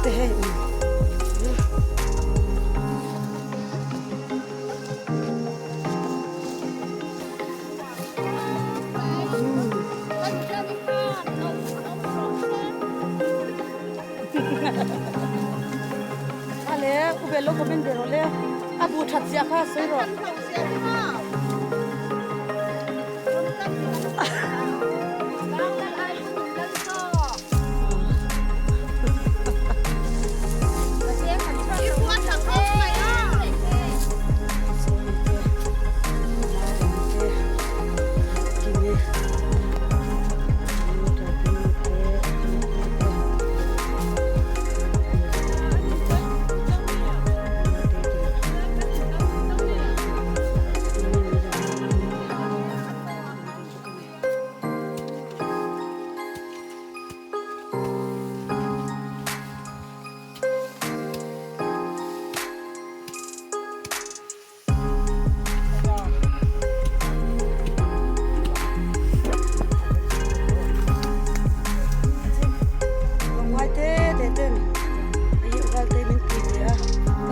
te hei umm. Ale u bel lo comment ve rawh le a bu that zia kha sawi rawh.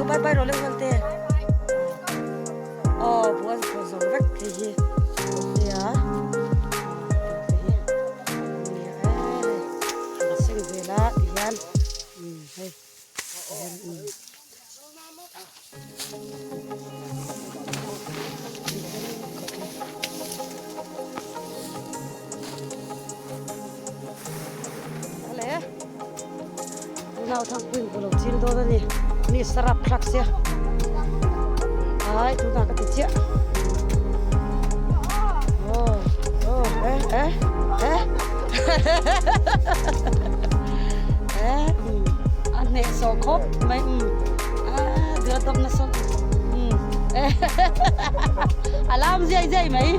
Bye bye rawh le Uvalte. Aw buan pawh zawm vek thei hi nia te hi nia e a seng vel a ti hian umm hei ti hian umm ale Nau thangpuiin ka lo chil dawn a ni. Mi sarap thlak sia. Ai tunah ka ti chiah. Oh, oh, eh, eh, eh. Eh, um, a hneh sawh khawp mai um. Ah, dua dawp nasa. Um, eh. A lam ziai ziai mai.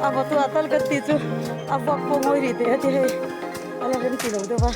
A bawtu ah tal kan tih chu a vuak pawh ngawi rih teh a ti hei a la rem ti lo deuh a.